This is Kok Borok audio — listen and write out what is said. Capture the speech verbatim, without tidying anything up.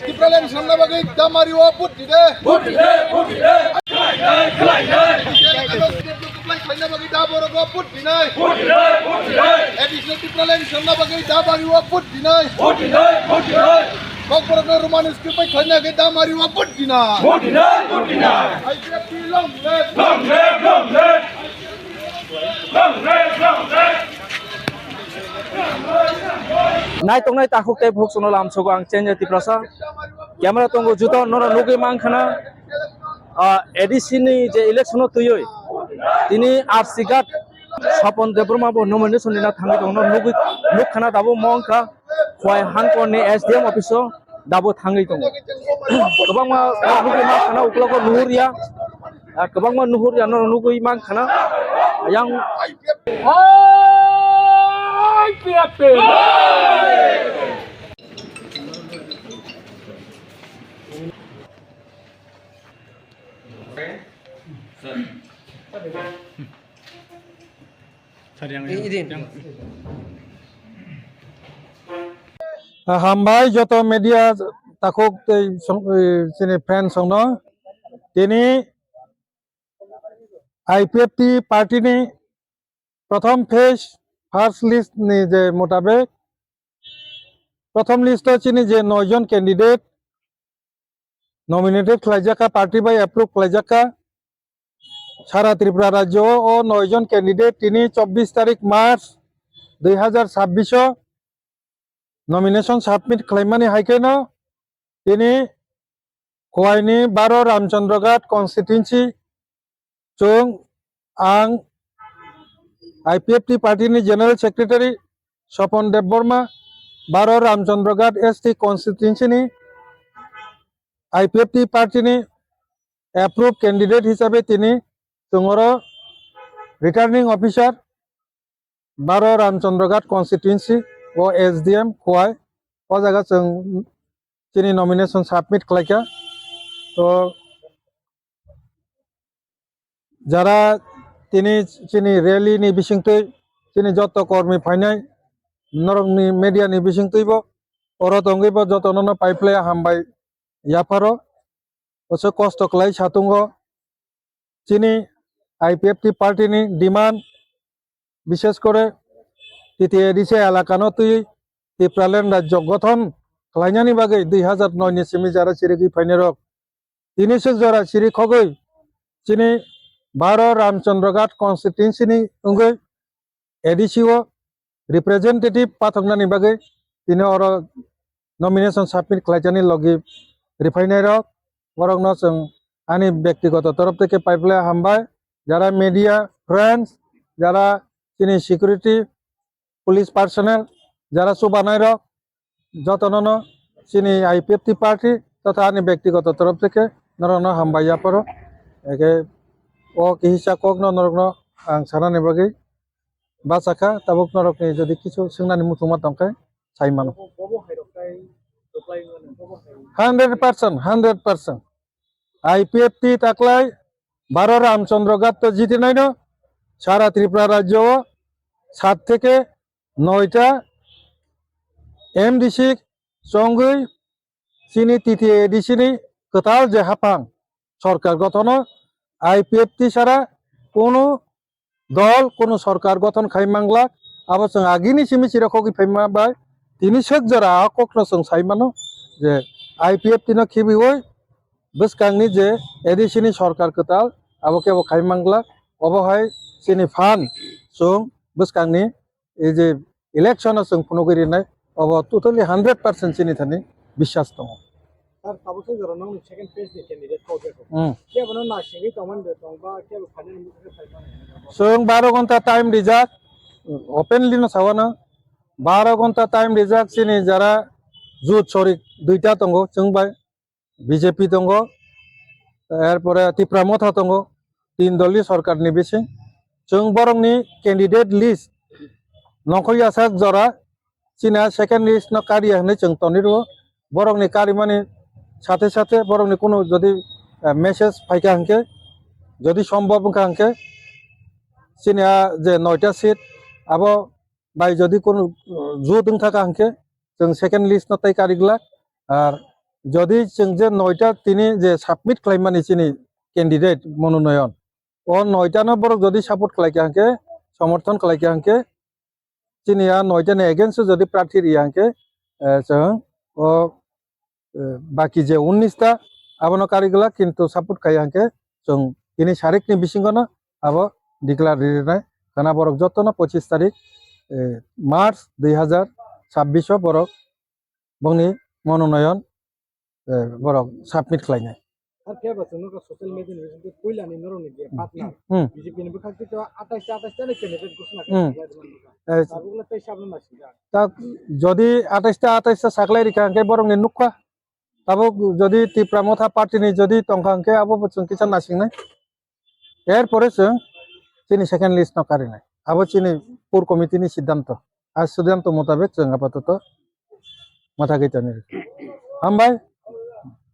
Tipraland sonna bagwi da mari o put dide. Put dide, put dide. Khlainai, khlainai. Tipraland sonna bagwi da borok o put dinai. Put dide, put dide. Additional Tipraland sonna bagwi da mari o put dinai. Put dide, put dide. Kokborokno Roman script bai khlaina bagwi da mari o put dinai. Put dide, put dide. I P F T long live. Long live, long live. Long live, long live. Nai tongnai takhuk tei bukhuk chwngno lamsogo ang Chenjya Tiprasa. Camera tongo juto norok nugwi mankhana, ah, A D C ni je election o twiwi tini R C Ghat Swapon Debbarma bo nomination rina thangwi tongno nugwi nukkhana tabuk mo wngkha Khowai Hangkor ni S D M office o dabo thangwi tongo. Kwbangma nugwi mankhana uklogo nuhurya, ah, kwbangma nuhurya norok nugwi mankhana yang Hambai joto media takhuk tei song-, eh, chini fans rokno. Tini I P F T party ni prothom phase first list ni je mutabek, prothom list o chini je noi jon candidate nominated khlaijak kha, party bai approve khlaijak kha. Sara Tripura rajyo o noi jon candidate tini chobbish tarik March dui hazar chabbish o nomination submit khlaimani hai kheno tini Khowai ni baro Ramchandra Ghat constituency chwng ang I P F T party ni general secretary Swapon Debbarma, baro Ramchandra Ghat S T constituency ni I P F T party ni approved candidate hisabe tini chwng oro returning officer baro Ramchandra Ghat constituency o S D M Khowai o jaga chwng chini nomination submit khlaikha. To jara tini chini rally ni bisingtwi chini joto kormi phainai norokni media ni bisingtwibo oro tongwibo jotonono paiplaya hambai yapharo. Oso kosto khlai satungo chini I P F T party ni demand, bishes kore T T A A D C elaka no twi Tipraland rajyo gothon khlainani bagwi dui hazar noi ni simi jara chirigwi phainai rok tini swk jora chiri khogwi chini baro Ramchandra Ghat constituency ni wngwi A D C o representative pathoknani bagwi tini oro nomination submit khlaijani logi riphainai rok, borokno chwng ani bektigoto torof theke paiplai hambai, jara media friends, jara chini security, police personnel, jara chubanai rok, jotonono chini I P F T party totha ani bektigoto torof theke norokno hambai yapharo. Eke o kihisa kokno norokno ang sanani bagwi bachakha, tabuk norokni jodi kisu swngnani muchungma tongkhe sai mano. Hundred percent, hundred percent. I P F T taklai baro Ramchandra Ghat to jitinaino sara Tripura rajyo o sat theke noita M D C chongwi chini T T A A D C ni kwtal je haphang sorkar gothono I P F T sara kunu dol kunu sorkar gothon khai manglak, abo chwng agini simi chirok khogwi phaima bai tini sek jora a kokno chwng sai mano je I P F T no khibiwi bwskangni je A D C ni sorkar kwtal abo khe bo khai manglak, obo hai chini phan chwng bwskangni ei je election o chwng phunugwi rinai, obo totally hundred percent chini thani biswas tongo. Sir, tabuk se jora nang second phase ni candidate kok ya kok. Hmm. Kebo no na singwi tongmani de tong ba kebo final ni mukhe sai tong. Chwng baro ghonta time rijak, openly no sawano, baro ghonta time rijak chini jara jut sorik duita tongo chwng bai. B J P tongo, er pore Tipra Motha tongo, tin dolni sorkarni bising. Chwng borokni candidate list nongkhor yasak jora, chini a second list no kariya hinwi chwng tonwi rwo. Borokni karimani sathe sathe borokni kunu jodi, eh, message phaikha hinkhe, jodi sombhob wngkha hinkhe, chini a je noita seat abo bai jodi kunu, uh, jut wngkha kha hinkhe chwng second list no tei kariglak, ar Jodi chwng je noita tini je submit khlaimani chini candidate mononoyon, o noita no borok jodi support khlaikha hwnkhe, somorthon khlaikha hwnkhe, chini a noita ni against o jodi prarthi riya hwnkhe, eh, chwng o, eh, baki je unnis ta abono karigwlak, kintu support khaiya hwnkhe chwng tini sarikni bisingo no abo declare rinai. Khana borok jotono pochis tarik, eh, March dui hazar chabbish o borok bongni mononoyon, eh, borok submit khlainai. Ar khe ba chwng nukha social media ni bisingtwi puilani norokni je partner, Hmm. B J P ni bwkhak twi to atais ta atais ta ni candidate ghosna Hmm. khlai rwmani bwkha. Eh, Tabukno tei sabno naisingkha. Ta jodi atais ta atais ta saklai rikha hwnkhe borokni nukha. Tabuk jodi Tipra Motha Party ni jodi tongkha hwnkhe abo bo chwng kisa naisingnai. Er pore chwng chini second list no karinai. Abo chini core committee ni siddhanto. A siddhanto motabek chwng apatoto mathagwi tani. Hambai,